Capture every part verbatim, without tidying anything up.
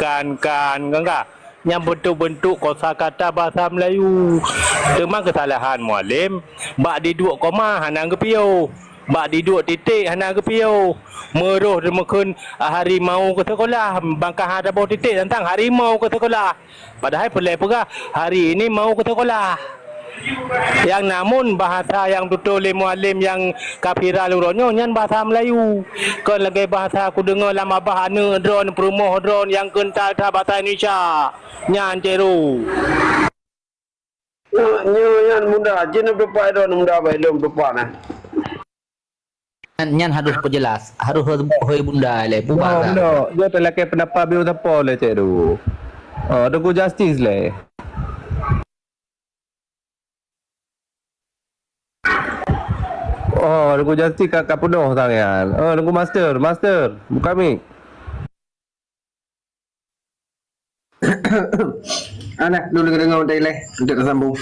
kan, kan, kan ka. Nyang beuntuk-beuntuk kosa kata bahasa Melayu. Teuma keusalahan Mualem, bak diduek koma hana geupiôh, bak diduek titik hana geupiôh. Meurôh teumeukheun harimau keu sekolah, bangkah hana boh titik tantang harimau keu sekolah. Padahai peureulée peugah, hari ini mau keu sekolah. Nyang namun bahasa nyang tutoe lé Mualem nyang ka viral uroe nyoe nyan bahasa Melayu. Kon lagée bahasa kudeungoe lam babah aneuëk droen, peurumoh droen nyang kental that bahasa Indonesia. Nyan, Cek Ru. Nyoe nyan bunda, jinoe peuleupah droen bunda, bah ilôn peuleupah nah. Nyan, nyan harôh peujeulaih, harôh hôi, hôi bunda lé, bubar dah. Nyoe, nyoe talakée peundapat biôh sapo lé, Cek Ru? Oh, Teungku Justice lé. Oh, Teungku Justice ka, ka peunoh tangan. Oh, Teungku Master, Master, buka mic. Alah, dulu deungoe utai leh, untuk tersambung.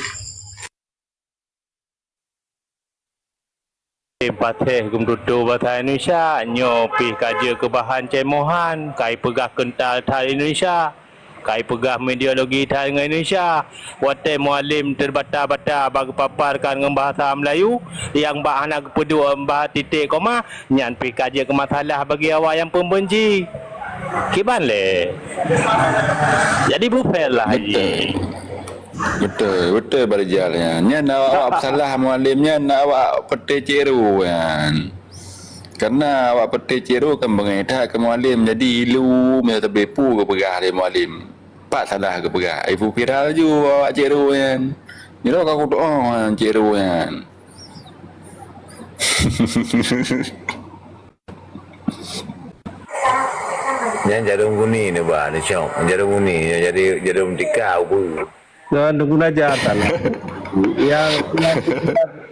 Patéh geumeututoe bahasa Indonesia, nyoe pih ka jeuet keu bahan cemohan, kai peugah kental that Indonesia, kai peugah ideologi that ngon Indonesia. Watée Mualem teubata-bata bak geupaparkan ngon bahasa Melayu, nyang bak hana geupeuduek bah titik koma, nyan pih ka jeuet keu masalah bagi awak nyang pembenci. Kiban lé? Jadi beufair lah, Haji. Betul. Betul, betul, Barijal nyan. Nyan awak, awak salah Mualem nyan, awak peuté Cek Ru nyan. Karena awak peuté Cek Ru kan beungéh that keu Mualem, jadi ilu meunyoe teubiet peue geupeugah lé Mualem. Pat salah geupeugah, ibu viral ju awak Cek Ru nyan. Nyoe ka kudoe nyan Cek Ru nyan. Nyan jarum guni ni bah, ni syok. Jarum guni, jadi jarum tika ubu. Nyan Teungku Najar salah. Yang, yang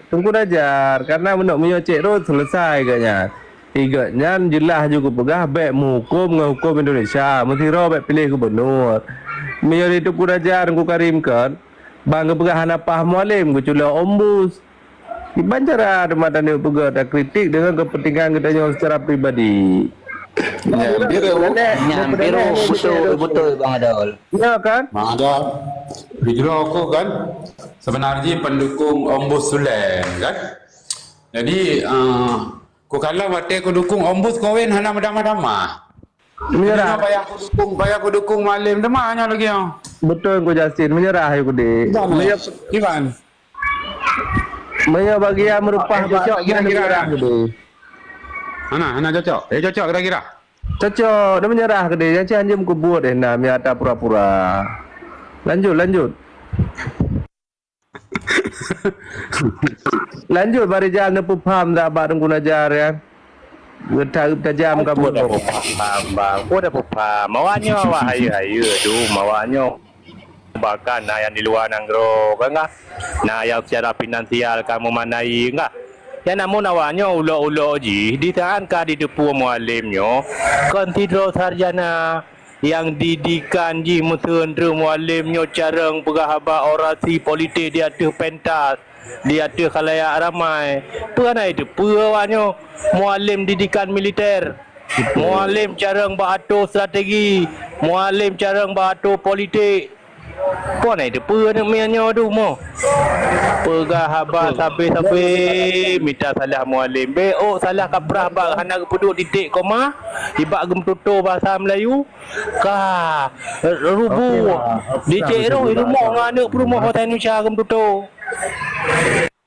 Teungku Najar, karena menurut meunyoe Cek Ru selesai geuh nyan. Tiga nyan jeulaih ju geupeugah bék meuhuköm ngon huköm Indonesia, meusidroe bék piléh gubernur. Meunyoe di Teungku Najar, Teungku Karim kan, bang geupeugah hana paih Mualem, geuculo ombus. Kiban cara teuma tanyoe peugah takritik deungon kepentingan geutanyoe secara pribadi. Nyan biru. Nyan biru, betul, betul, Bang Adol. Ya kan? Bang Adol, di jroh aku kan, sebenarnya pendukung Ombus Sulen kan. Jadi, uh, ku kalau watée ku dukung Ombus Kowen hana meutamah-tamah. Menyerah. Payah ku dukung, payah ku dukung Mualem teuma nyoe lagée nyoe. Betul, Teungku Justin, menyerah ya, Kudi. Iban. Menyerah. Iban. Meunyoe bagi nyang meurupah cocok, kira-kira dah. Hana, hana cocok. Eh, cocok kira-kira. Cocok, dah menyerah keudeh. Jangan cit hanjeuet meukeubut eh, na, mi ata pura-pura. Lanjut, lanjut. Lanjut, Barijal, neupeupham dak bak Teungku Najar, ya. Geutareup tajam kamoe. Peue dah peupham, Bang? Peue dah peupham? Awak nyoe awak hayeue-hayeue dum, awak nyoe. Bahkan na nyang di luwa nanggroe, kan kah? Na nyang secara finansial ka meumanai, kan kah? Nyang namun awak nyoe ulok-ulok jih, di saat ka jiteupeue Mualem nyoe, kon sidroe sarjana nyang didikan jih meuseuen treuk Mualem nyoe carông peugah haba orasi politik di ateueh pentas, di ateueh khalayak ramai. Peue hana jiteupeue awak nyoe Mualem didikan militer? Mualem carông bak atô strategi, Mualem carông bak atô politik. Peue na jiteupeue aneuk miet nyoe dum moh? Peugah haba sabe-sabe mita salah Mualem. Bék ôk salah kaprah bak hana geupeuduek titék koma, ibak geumeututoe bahasa Meulayu. Ka rubuh. Di Cek Roh rumoh ngon aneuk peurumoh bahasa Indonesia geumeututoe.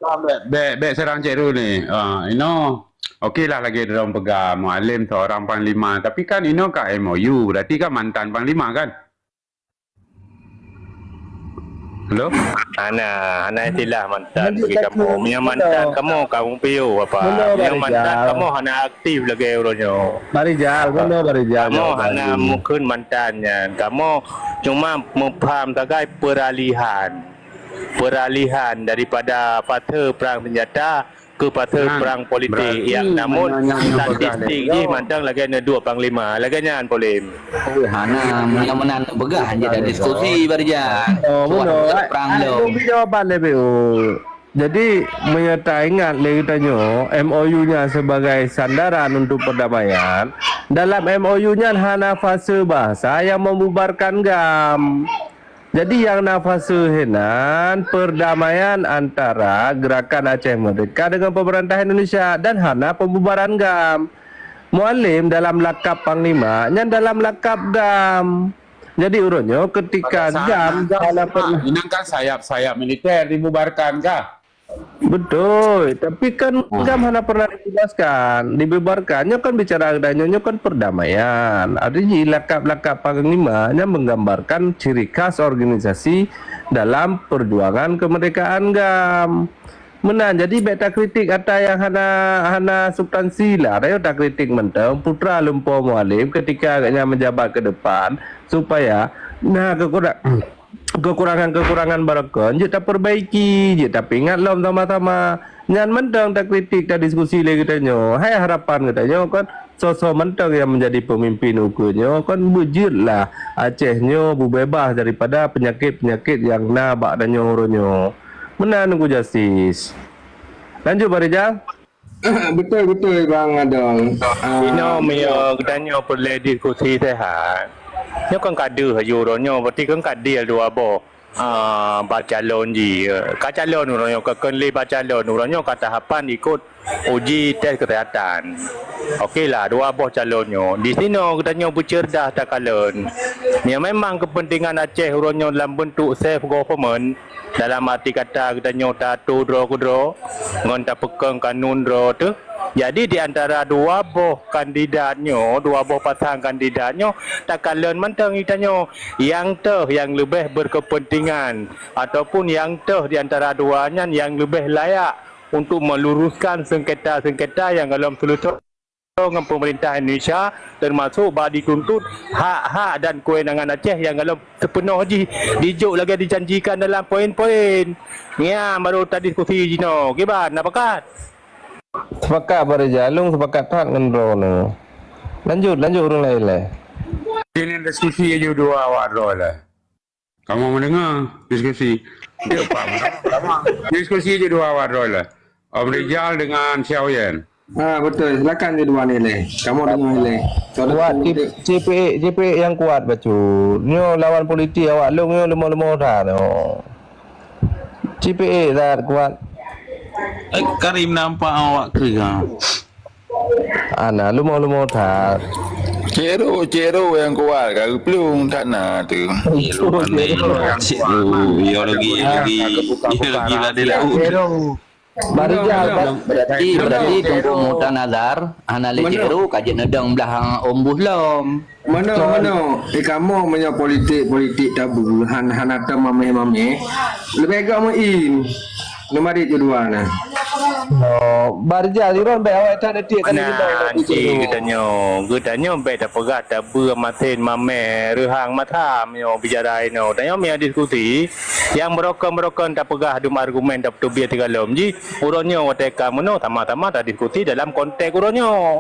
Bék, bék, bék seurang Cek Roh ni. Ah, inoe. Oke lah lagèe droen peugah, Mualem seorang panglima. Tapi kan inoe ka M O U, berarti kan mantan panglima kan? Halo? Hana, hana istilah mantan bagi kamoe. Meunyoe mantan kamoe, kamoe piôh apa? Meunyoe mantan kamoe hana aktif lagèe uroe nyoe. Barijal, meunyoe Barijal. Kamoe hana mungken mantan nyan. Kamoe cuma meupaham sagai peralihan. Peralihan daripada fase perang senjata ke fase perang politik. Yang namun statistik jih mantong lagèe neuduek panglima. Lagèe nyan, Polem. Hana, meunan-meunan peugah hana diskusi, Barijal. Oh, bunoe. Perang lom. Jawaban lebih. Jadi, meunyoe taingat lé geutanyoe, M O U nyan sebagai sandaran untuk perdamaian, Dalam M O U nyan hana fase bahasa nyang membubarkan GAM. Jadi nyang na fase hinan perdamaian antara Gerakan Aceh Merdeka dengan pemerintah Indonesia dan hana pembubaran GAM. Mualem dalam lakap panglima nyan dalam lakap GAM. Jadi uroe nyoe ketika GAM hana pernah. Ini kan sayap-sayap militer dibubarkan kah? Betul, tapi kan GAM hana pernah dibebaskan. Dibubarkan, nyoe kan bicara geutanyoe, nyoe kan perdamaian. Artinya lakap-lakap panglima nyan menggambarkan ciri khas organisasi dalam perjuangan kemerdekaan GAM. Meunan, jadi bèk takritik ata nyang hana, hana substansi lah. Rayoe takritik mantong Putra Lumpoe Mualem ketika agaknya menjabat ke depan supaya na kekurangan kekurangan-kekurangan barokon jeuet tapeurbaiki, jeuet tapeuingat lom sama-sama. Nyan mantong takritik, tadiskusi lé geutanyoe. Hai harapan geutanyoe kon soe-soe mantong nyang menjadi pemimpin ukeue nyoe kon beujeuetlah Aceh nyoe beubeubaih daripada peunyakét-peunyakét nyang na bak tanyoe uroe nyoe. Meunan Teungku Justis. Lanjut Bang Rijal. Beutôi-beutôi Bang Adong. Ah, inoe meunyoe geutanyoe peureulèe diskusi seuhat. Nyoe kan ka deuh aju uroe nyoe, berarti kan ka deal dua boh, ah, bacalon jih. Ka calon uroe nyoe, ka kheun lé bacalon uroe nyoe ka tahapan ikot uji tes kesehatan. Oke lah, dua boh calon nyoe. Di sinoe geutanyoe beuceureudah takalon. Nyoe memang kepentingan Aceh uroe nyoe dalam bentuk self government, dalam arti kata geutanyoe taatur droe keudroe ngon tapeukong kanun droe teuh. Jadi di antara dua boh kandidat nyoe, dua boh pasang kandidat nyoe, takalon mantong geutanyoe nyang toh nyang leubeh berkepentingan ataupun nyang toh di antara dua nyan nyang leubeh layak untuk meluruskan sengketa-sengketa nyang golom seuleusoe ngon pemerintah Indonesia, termasuk bak dituntut hak-hak dan kewenangan Aceh nyang golom seupeunoh jih dijok lagèe dijanjikan dalam poin-poin. Nyan baru tadiskusi jinoe. Kiban, na pakat? Sepakat Bang Rijal, lôn sepakat that ngon droeneuh. Lanjut, lanjut ureueng laén lé. Ini diskusi aju dua awak droe lé. Kamoe mendengar diskusi. Dia Pak mendengar, sama. Diskusi je dua awak droe lah. Om Rijal dengan Xiao Yan. Ha, betul. Silakan je dua ni leh. Kamoe dengar leh. Kuat, C P A, C P A yang kuat bacut. Nyoe lawan politik awak lôn nyoe lemah-lemah dah nyoe. C P A that kuat. Eh, Karim nampak awak kering. Ana lumoh-lumoh that. Cero, Cero yang kuat ka geuplueng that na tu. Cero pandai. Cero, ideologi, ideologi, ideologi ladé laôt. Cero. Barijal, berarti, berarti Teungku Muhtar Nazar hana lé Cero ka jeuet neudong blah Om Buh lom. Meunoe, meunoe. Eh, kamoe meunyoe politik, politik tabu, han, hana tom mameh-mameh. Leubeh gak meuin. Neumarit ju dua na. Oh, Barijal, Iron bèk awai that detik kali. Nah, ni, anci geutanyoe. Geutanyoe bèk tapeugah tabu masen mameh reuhang mata meunyoe bicara inoe. Tanyoe meunyoe diskusi, nyang beurokon-beurokon tapeugah dum argumen tapeuteubiet sigohlom jih. Uroe nyoe watèe ka meunoe sama-sama tadiskusi dalam konteks uroe nyoe.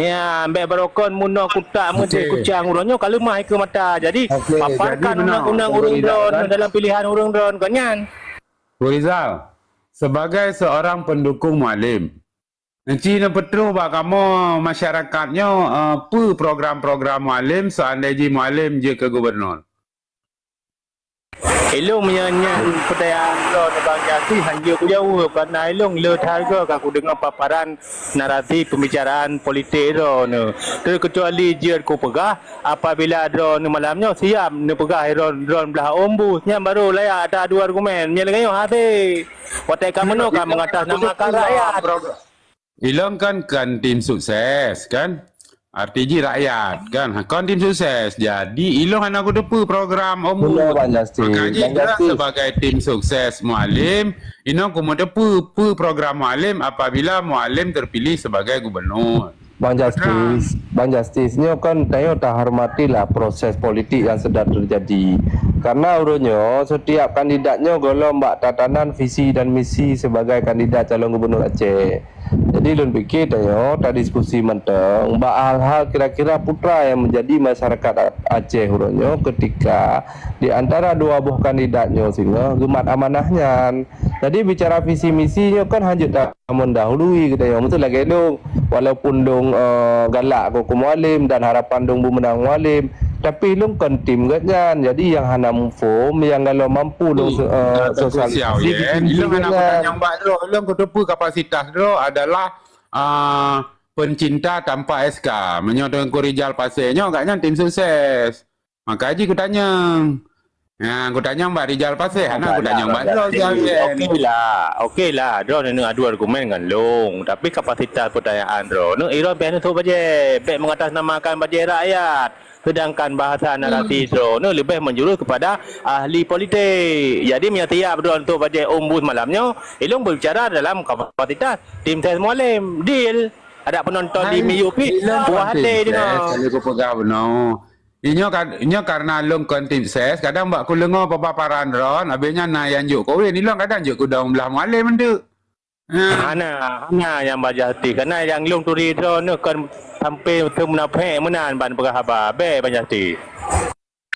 Ya, bèk barokon meunoe kutak meudeh kucang uroe nyoe ka leumah ikeue mata. Jadi, paparkan undang-undang ureueng droen dalam pilihan ureueng droen kon nyan. Bu Rizal, sebagai seorang pendukung Mualem, neuci neupeutroh bak kamoe masyarakat nyoe, eh, peue program-program Mualem seandai jih Mualem jeuet keu gubernur? Ilôn meunyoe nyan peutanyaan droeneuh Bang Justis, hanjeuet kujaweueb, kareuna ilôn le that hareuga ka kudeungoe paparan narasi pembicaraan politik droeneuh. Terkecuali jeuet kupeugah, apabila droeneuh malam nyoe siap neupeugah droen, droen blah Om Buh, nyan baru layak that adu argumen. Meunyoe lagèe nyoe hase. Watèe ka meunoe ka mengatasnamakan rakyat. Ilôn kan, kan tim sukses, kan? Arti jih rakyat, kan? Ha, kon tim sukses. Jadi, ilôn hana kuteupeue program Om Buh. Betul, Bang Justis. Maka jih, Bang Justis, sebagai tim sukses Mualem, ilôn kumeuteupeue peue program Mualem apabila Mualem terpilih sebagai gubernur. Bang Justis, Bang Justis, nyoe kan tanyoe tahormatilah proses politik yang sedang terjadi. Karena uroe nyoe, setiap kandidat nyoe gohlom bak tatanan visi dan misi sebagai kandidat calon gubernur Aceh. Jadi, lôn pike tanyoe tadiskusi mantong bak hal-hal kira-kira putra yang menjadi masyarakat Aceh uroe nyoe ketika di antara dua boh kandidat nyoe singoh geumat amanah nyan. Jadi bicara visi misi nyoe kan hanjeuet ta mendahului geutanyoe. Meusti lagèe lôn, walaupun lôn, eh, galak keu, keu Mualem dan harapan lôn beumeunang Mualem, tapi lôn kon tim geuhnyan. Jadi nyang hana muphom, nyang kalau mampu lôn, eh, sosialisasi visi misi geuhnyan. Ilôn hana kutanyong bak droe, ilôn kuteupeue kapasitas droe adalah, ah, pencinta tanpa S K. Meunyoe Teungku Rijal Pasé nyoe, agaknya tim sukses. Maka jih kutanyong. Nah, kutanyong bak Rijal Pasé, hana kutanyong bak droe. Okey lah, okey lah. Droe neuneuk adu argumen ngon lôn, tapi kapasitas peutanyaan droe, neuneuk iron pih neusoe bajèe, bèk mengatasnamakan bajèe rakyat. Sedangkan bahasa narasi droe neuneuk leubeh menjurus kepada ahli politik. Jadi meunyoe siap droe neusoe bajèe ombus malam nyoe, ilôn berbicara dalam kapasitas tim ses Mualem. Deal. Ada penonton di M U P, puas hati deungoe. Kalau kupeugah bunoe. Inyoe ka-, inyoe karena lôn kon tim ses, kadang bak kudeungoe peupaparan droen, abéh nyan na nyang jok kawin, ilôn kadang jok kudong blah Mualem meunteuek. Ha. Hana, hana nyang Bang Justin. Karena nyang lôn turi droen nyoe kon sampai teumunafék meunan ban peugah haba. Bèk Bang Justin.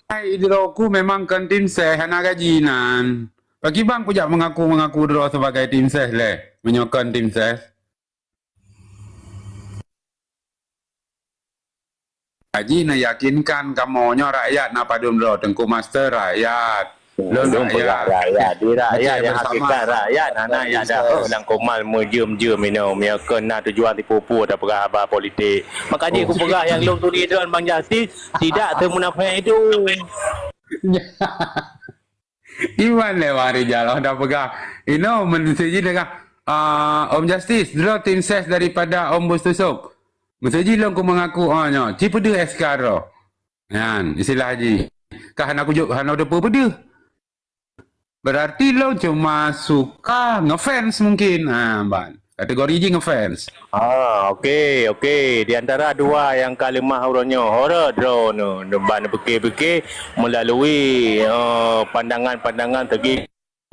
Hai, droe ku memang kon tim ses, hana gaji nan. Pakriban kujak mengaku-mengaku droe sebagai tim ses lé, meunyoe kon tim ses? Haji neuyakinkan kamoe nyoe rakyat na padum droe, Teungku Master rakyat. Lôn rakyat. Di rakyat nyang hakikat rakyat hana nyang daheuek lam komal meujeuem-jeuem inoe. Meunyoe kon na tujuan sipupu tapeugah haba politik. Maka jih kupeugah nyang lôn turi droen Bang Justin tidak semunafék itu. Iwan lé Bang Rijal, oh, dah peugah. Inoe, meuseuji deungon, ah, Om Justice, droe tim ses daripada Om Bus Tusok. Meuseuji lôn ku mengaku, oh, nyoe, ci peudeuh S K droe. Nyan, istilah jih. Ka hana kujok, hana teupeue peudeuh. Berarti lôn cuma suka ngefans mungkin. Ha, ban. Kategori jih ngefans. Ah, okey, okey. Di antara dua nyang ka leumah uroe nyoe, ho rot droeneuh, ban pike-pike melalui, eh, pandangan-pandangan segi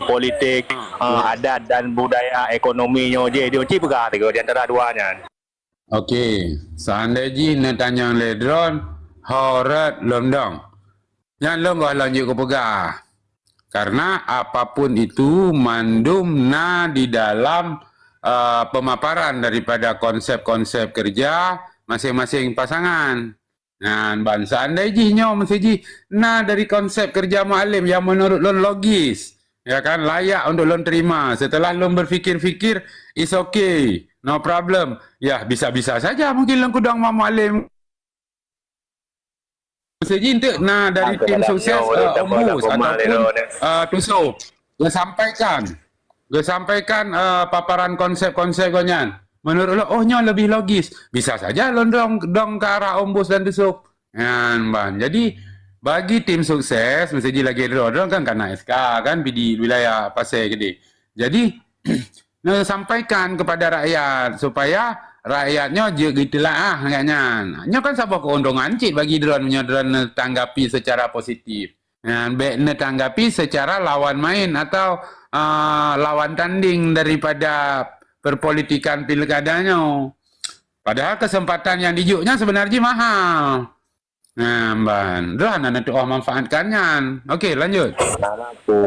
politik, eh, adat dan budaya, ekonomi nyoe jih, dia mesti peugah tiga di antara dua nyan. Okey, seandai jih neutanyong lé droen, ho rot lôn dong. Nyan lôn goh lom jeuet kupeugah. Karena apapun itu mandum na di dalam, eh, pemaparan daripada konsep-konsep kerja masing-masing pasangan. Nah, ban seandai jih nyoe mesti jih na dari konsep kerja Mualem yang menurut lôn logis, ya kan, layak untuk lôn terima. Setelah lôn berfikir-fikir, it's okay, no problem. Ya, bisa-bisa saja mungkin lôn kudong Mualem. Mesti jih enteuk na dari tim sukses, eh, Om Bus ataupun, eh, Tuso. Geusampaikan. Geusampaikan, eh, paparan konsep-konsep gobnyan. Menurut lôn, oh, nyoe lebih logis. Bisa saja lôn dong, dong ke arah Om Bus dan Tuso. Nyan, ban. Jadi, bagi tim sukses, mesti jih lagèe droe, droe kan kana S K, kan, P D wilayah Pasé Gede. Jadi, neusampaikan kepada rakyat supaya rakyat nyoe jeuet geuteulah nyan. Nyoe kan saboh keuntungan cit bagi droen meunyoe droen neutanggapi secara positif. Nyan, bèk neutanggapi secara lawan main atau, ah, lawan tanding daripada perpolitikan pilkada nyoe. Padahal kesempatan yang dijok nyan sebenarnya mahal. Nah, ban. Droe hana neutuoh manfaatkan nyan. Okey, lanjut. Nah, mampu.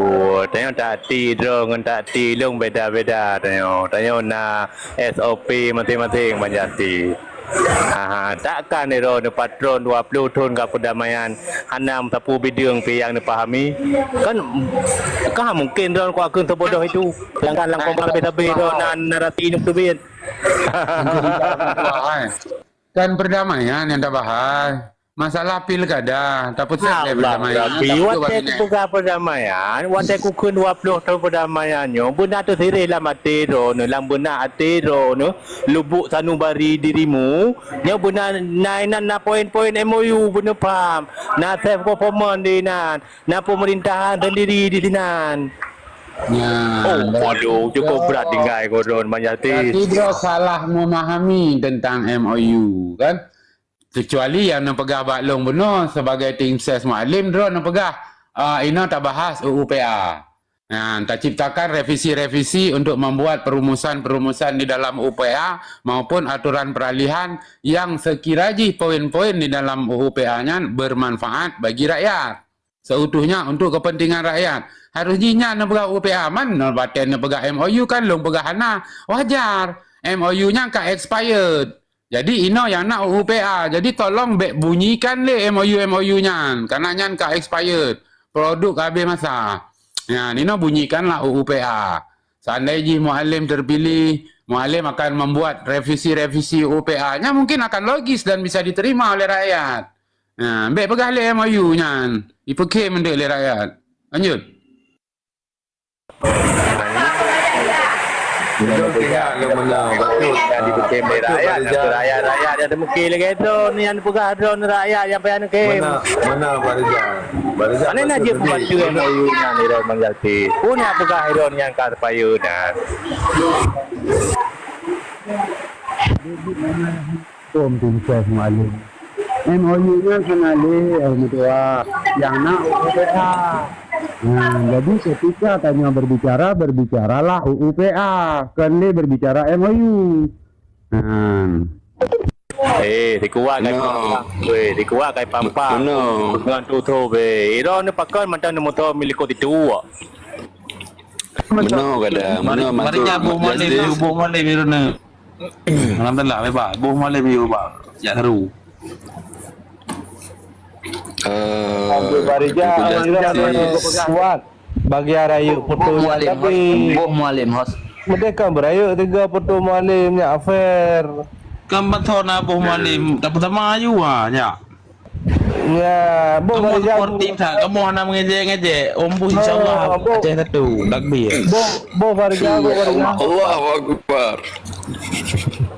Tanyoe tak ti droe ngon tak ti lôn beda-beda tanyoe. Tanyoe na S O P masing-masing Bang Justin. Aha, takkan droe neupatron dua puluh thon ka perdamaian hana meusapeue bideueng pih nyang neupahami? Kan, kan mungkin droe kuakheun seubodoh itu. Sedangkan lam koma leubeh sabe droe na narasi nyang teubiet. Kan perdamaian yang tabahas. Masalah pilkada, tapeusék lé perdamaian. Rabbi, watèe kupeugah perdamaian, watèe kukheun dua puluh thon perdamaian nyoe, beuna teusiréh lam até droeneuh, lam beunak até droeneuh, lubuk sanubari dirimu, nyoe beuna na inan na poin-poin M O U, beuna paham, na self government di inan, na pemerintahan sendiri di sinan. Oh, waduh, cukup berat tinggai kodon Bang Justin. Berarti droe salah memahami tentang M O U, kan? Kecuali nyang neupeugah bak lôn bunoe sebagai tim ses Mualem, droe neupeugah, ah, inoe tabahas U U P A. Nah, taciptakan revisi-revisi untuk membuat perumusan-perumusan di dalam U U P A maupun aturan peralihan yang sekira jih poin-poin di dalam U U P A nyan bermanfaat bagi rakyat. Seutuhnya untuk kepentingan rakyat. Harus jih nyan neupeugah U P A, man neupaten neupeugah M O U kan lôn peugah hana. Wajar. M O U nyan ka expired. Jadi inoe nyang na U U P A. Jadi tolong bèk bunyikan lé M O U, M O U nyan. Karena nyan ka expired. Produk ka habéh masa. Nyan, inoe bunyikanlah U U P A. Seandai jih Mualem terpilih, Mualem akan membuat revisi-revisi U U P A. Nyan mungkin akan logis dan bisa diterima oleh rakyat. Nah, bèk peugah lé M O U nyan. Ipeukhém eunteuk lé rakyat. Lanjut. Betul, tinggal lu menang. Betul. Yang dipeukhém lé rakyat, rakyat-rakyat yang teumeukhém lagèe tu, ni yang peugah droe rakyat yang payah neukhém. Mana, mana Pak Rizal? Pak Rizal. Mana nak jeuet pembantu M O U nyan, Ridwan Manjati? Pun nak peugah Ridwan nyan ka terpayun dah. Hukum Princess Mualem. M O U nyan hana lé, eh, meutuah. Nyang na U U P A. Nah, jadi ketika tanyoe berbicara, berbicaralah U U P A, kon lé berbicara M O U. Nah. Eh, dikuat kai pampa. Weh, dikuat kai pampa. Meunoe. Dengan tutoe, weh. Iro ni pakon mantong ni motor milik kau titu. Meunoe kada. Meunoe mantong. Mari, mari, boh Mualem, boh Mualem, iro ni. Alhamdulillah, bebas. Boh Mualem, bebas. Jak seru. Eh, Abdul Barijal, Abdul Barijal, Barijal, kuat. Bagi rayeuk foto Boh Mualem, tapi host. Boh Mualem, host. Merdeka berayeuk tiga foto Mualem nyak fair. Kan beutôi na Boh Mualem, tapi sama ayu ah, nyak. Ya, Boh Barijal. Sportif tak, kamu hana mengejek-ngejek. Ombus, insya Allah, Aceh satu, takbir. Boh, Boh Barijal, Boh Barijal. Allahu Akbar.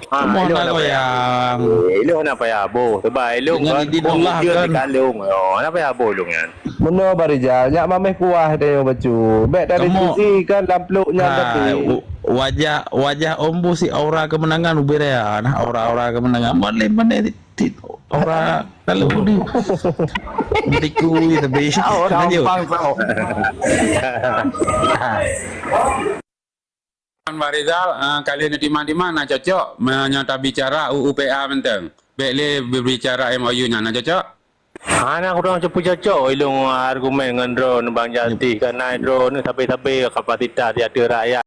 Ha, Semua ilong nak nak payah. Ilong nak payah boh. Sebab ilong dengan kan, izin boh Allah hujan kan. Di kalung. Oh, nak payah boh ilong kan. Meunoe Barijal, nyak mameh kuah tayong bacu. Bèk dari sisi kan lamplok nyan tapi. Wajah, wajah Om Bus si aura kemenangan ubé raya. Nah, aura-aura kemenangan. Mana, mana ti-, ti-, aura kalau di. Metiku tapi. Lanjut. Bang Rizal, ah, kali ni timan-timan na cocok meunyoe tabicara U U P A mantong. Bèk lé berbicara M O U nyan, na cocok? Hana kurang cepu cocok ilong argumen ngon droe Bang Jalti, karena droe ni sabe-sabe kapasitas di ateueh rakyat.